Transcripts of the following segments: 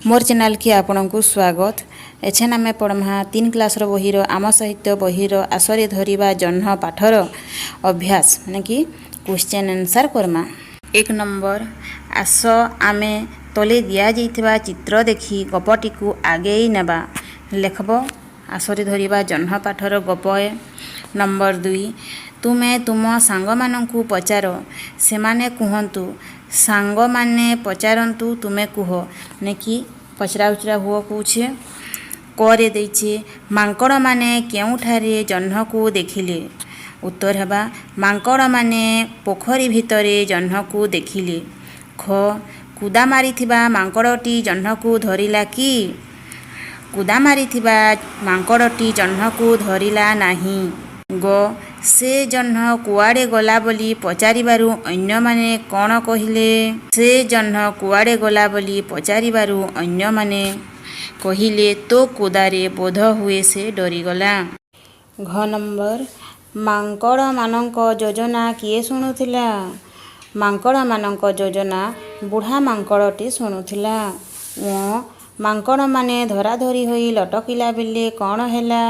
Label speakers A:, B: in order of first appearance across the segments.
A: ମୋର୍ ଚ୍ୟାନେଲ୍କେ ଆପଣଙ୍କୁ ସ୍ୱାଗତ। ଏଛେନ୍ ଆମେ ପଢ଼୍ମା ତିନ୍ କ୍ଲାସ୍ର ବହିର, ଆମ ସାହିତ୍ୟ ବହିର ଆସରେ ଧରିବା ଜହ୍ନ ପାଠର ଅଭ୍ୟାସ, ମାନେ କି କ୍ୱେଶ୍ଚନ୍ ଆନ୍ସର୍ କର୍ମା। ଏକ ନମ୍ବର, ଆସ ଆମେ ତଲେ ଦିଆଯାଇଥିବା ଚିତ୍ର ଦେଖି ଗପଟିକୁ ଆଗେଇ ନେବା। ଲେଖବ, ଆସରେ ଧରିବା ଜହ୍ନ ପାଠର ଗପ ଏ। ନମ୍ବର 2, ତୁମେ ତୁମ ସାଙ୍ଗମାନଙ୍କୁ ପଚାର, ସେମାନେ କୁହନ୍ତୁ। ସାଙ୍ଗମାନେ ପଚାରନ୍ତୁ, ତୁମେ କୁହ। ମାନେ କି ପଚରା ଉଚରା ହୁଅ କହୁଛେ। କରେ ଦେଇଛେ, ମାଙ୍କଡ଼ମାନେ କେଉଁଠାରେ ଜହ୍ନକୁ ଦେଖିଲେ? ଉତ୍ତର ହେବା, ମାଙ୍କଡ଼ମାନେ ପୋଖରୀ ଭିତରେ ଜହ୍ନକୁ ଦେଖିଲେ। ଖ, କୁଦା ମାରିଥିବା ମାଙ୍କଡ଼ଟି ଜହ୍ନକୁ ଧରିଲା କି? କୁଦା ମାରିଥିବା ମାଙ୍କଡ଼ଟି ଜହ୍ନକୁ ଧରିଲା ନାହିଁ। ଗ, ସେ ଜହ୍ନ କୁଆଡ଼େ ଗଲା ବୋଲି ପଚାରିବାରୁ ଅନ୍ୟମାନେ କ'ଣ କହିଲେ? ସେ ଜହ୍ନ କୁଆଡ଼େ ଗଲା ବୋଲି ପଚାରିବାରୁ ଅନ୍ୟମାନେ କହିଲେ, ତୋ କୁଦାରେ ବୋଧ ହୁଏ ସେ ଡରିଗଲା। ଘ ନମ୍ବର, ମାଙ୍କଡ଼ମାନଙ୍କ ଯୋଜନା କିଏ ଶୁଣୁଥିଲା? ମାଙ୍କଡ଼ମାନଙ୍କ ଯୋଜନା ବୁଢ଼ା ମାଙ୍କଡ଼ଟି ଶୁଣୁଥିଲା। ଙ, ମାଙ୍କଡ଼ମାନେ ଧରାଧରି ହୋଇ ଲଟକିଲା ବେଳେ କ'ଣ ହେଲା?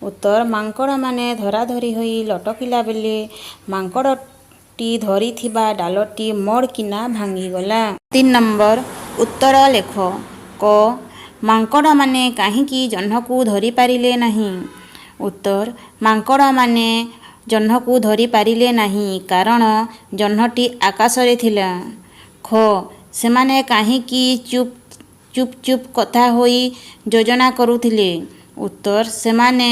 A: ଉତ୍ତର, ମାଙ୍କଡ଼ମାନେ ଧରାଧରି ହୋଇ ଲଟକିଲା ବେଳେ ମାଙ୍କଡ଼ଟି ଧରିଥିବା ଡାଳଟି ମଡ଼କିନା ଭାଙ୍ଗିଗଲା। ତିନି ନମ୍ବର, ଉତ୍ତର ଲେଖ। କ, ମାଙ୍କଡ଼ମାନେ କାହିଁକି ଜହ୍ନକୁ ଧରିପାରିଲେ ନାହିଁ? ଉତ୍ତର, ମାଙ୍କଡ଼ମାନେ ଜହ୍ନକୁ ଧରିପାରିଲେ ନାହିଁ, କାରଣ ଜହ୍ନଟି ଆକାଶରେ ଥିଲା। ଖ, ସେମାନେ କାହିଁକି ଚୁପ୍ ଚୁପ୍ ଚୁପ୍ କଥା ହୋଇ ଯୋଜନା କରୁଥିଲେ? ଉତ୍ତର, ସେମାନେ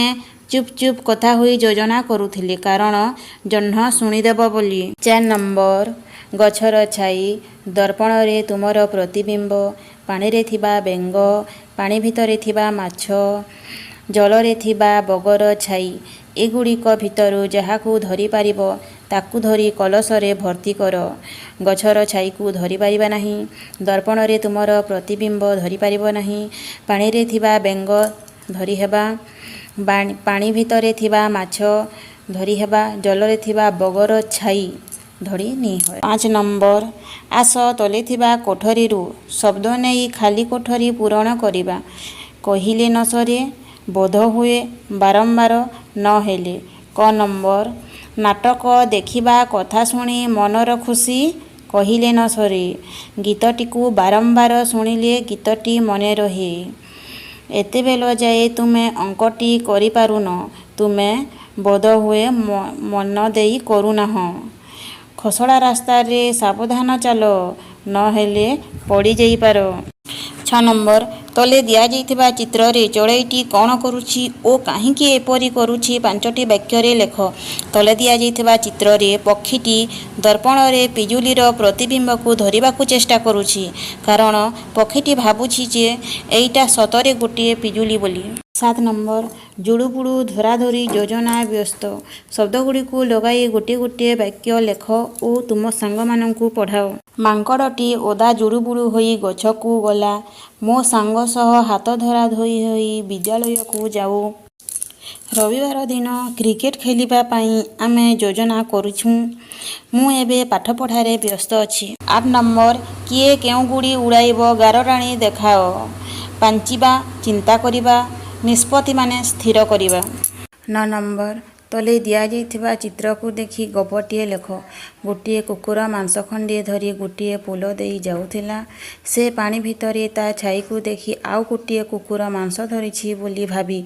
A: ଚୁପ୍ ଚୁପ୍ କଥା ହୋଇ ଯୋଜନା କରୁଥିଲେ, କାରଣ ଜହ୍ନ ଶୁଣିଦେବ ବୋଲି। ଚାରି ନମ୍ବର, ଗଛର ଛାଇ, ଦର୍ପଣରେ ତୁମର ପ୍ରତିବିମ୍ବ, ପାଣିରେ ଥିବା ବେଙ୍ଗ, ପାଣି ଭିତରେ ଥିବା ମାଛ, ଜଳରେ ଥିବା ବଗର ଛାଇ, ଏଗୁଡ଼ିକ ଭିତରୁ ଯାହାକୁ ଧରିପାରିବ, ତାକୁ ଧରି କଳସରେ ଭର୍ତ୍ତି କର। ଗଛର ଛାଇକୁ ଧରିପାରିବା ନାହିଁ। ଦର୍ପଣରେ ତୁମର ପ୍ରତିବିମ୍ବ ଧରିପାରିବ ନାହିଁ। ପାଣିରେ ଥିବା ବେଙ୍ଗ ଧରିହେବା, ପାଣି ଭିତରେ ଥିବା ମାଛ ଧରିହେବା, ଜଳରେ ଥିବା ବଗର ଛାଇ ଧରି ନି ହୁଏ। ପାଞ୍ଚ ନମ୍ବର, ଆସ ତଲେ ଥିବା କୋଠରୀରୁ ଶବ୍ଦ ନେଇ ଖାଲି କୋଠରୀ ପୂରଣ କରିବା। କହିଲେ ନ ସରେ, ବୋଧ ହୁଏ, ବାରମ୍ବାର, ନହେଲେ। କ ନମ୍ବର, ନାଟକ ଦେଖିବା କଥା ଶୁଣି ମନର ଖୁସି କହିଲେ ନ ସରେ। ଗୀତଟିକୁ ବାରମ୍ବାର ଶୁଣିଲେ ଗୀତଟି ମନେ ରହେ। ଏତେବେଳ ଯାଏ ତୁମେ ଅଙ୍କଟି କରିପାରୁନ। ତୁମେ ବୋଧହୁଏ ମନ ଦେଇ କରୁନାହଁ। ଖସଡ଼ା ରାସ୍ତାରେ ସାବଧାନ ଚାଲ, ନହେଲେ ପଡ଼ିଯାଇପାର। ଛଅ ନମ୍ବର, ତଲେ ଦିଆଯାଇଥିବା ଚିତ୍ରରେ ଚଢ଼େଇଟି କ'ଣ କରୁଛି ଓ କାହିଁକି ଏପରି କରୁଛି, ପାଞ୍ଚଟି ବାକ୍ୟରେ ଲେଖ। ତଳେ ଦିଆଯାଇଥିବା ଚିତ୍ରରେ ପକ୍ଷୀଟି ଦର୍ପଣରେ ପିଜୁଳିର ପ୍ରତିବିମ୍ବକୁ ଧରିବାକୁ ଚେଷ୍ଟା କରୁଛି, କାରଣ ପକ୍ଷୀଟି ଭାବୁଛି ଯେ ଏଇଟା ସତରେ ଗୋଟିଏ ପିଜୁଳି ବୋଲି। ସାତ ନମ୍ବର, ଜୁଡ଼ୁବୁଡ଼ୁ, ଧରାଧରି, ଯୋଜନା, ବ୍ୟସ୍ତ ଶବ୍ଦଗୁଡ଼ିକୁ ଲଗାଇ ଗୋଟିଏ ଗୋଟିଏ ବାକ୍ୟ ଲେଖ ଓ ତୁମ ସାଙ୍ଗମାନଙ୍କୁ ପଢ଼ାଅ। ମାଙ୍କଡ଼ଟି ଓଦା ଜୁଡ଼ୁବୁଡ଼ୁ ହୋଇ ଗଛକୁ ଗଲା। ମୋ ସାଙ୍ଗ ସହ ହାତ ଧରାଧରି ହୋଇ ବିଦ୍ୟାଳୟକୁ ଯାଉ। ରବିବାର ଦିନ କ୍ରିକେଟ୍ ଖେଳିବା ପାଇଁ ଆମେ ଯୋଜନା କରୁଛୁଁ। ମୁଁ ଏବେ ପାଠପଢ଼ାରେ ବ୍ୟସ୍ତ ଅଛି। ଆଠ ନମ୍ବର, କିଏ କେଉଁ ଗୁଡ଼ି ଉଡ଼ାଇବ ଗାର ଟାଣି ଦେଖାଅ। ପାଞ୍ଚିବା, ଚିନ୍ତା କରିବା, ନିଷ୍ପତ୍ତି ମାନେ ସ୍ଥିର କରିବା। ନଅ ନମ୍ବର, ତଲେ ଦିଆଯାଇଥିବା ଚିତ୍ରକୁ ଦେଖି ଗପଟିଏ ଲେଖ। ଗୋଟିଏ କୁକୁର ମାଂସ ଖଣ୍ଡିଏ ଧରି ଗୋଟିଏ ପୋଲ ଦେଇ ଯାଉଥିଲା। ସେ ପାଣି ଭିତରେ ତା ଛାଇକୁ ଦେଖି ଆଉ ଗୋଟିଏ କୁକୁର ମାଂସ ଧରିଛି ବୋଲି ଭାବି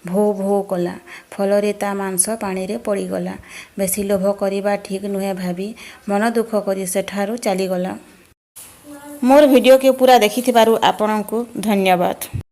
A: ଭୋ ଭୋ କଲା। ଫଳରେ ତା ମାଂସ ପାଣିରେ ପଡ଼ିଗଲା। ବେଶୀ ଲୋଭ କରିବା ଠିକ୍ ନୁହେଁ ଭାବି ମନ ଦୁଃଖ କରି ସେଠାରୁ ଚାଲିଗଲା। ମୋର ଭିଡ଼ିଓକେ ପୁରା ଦେଖିଥିବାରୁ ଆପଣଙ୍କୁ ଧନ୍ୟବାଦ।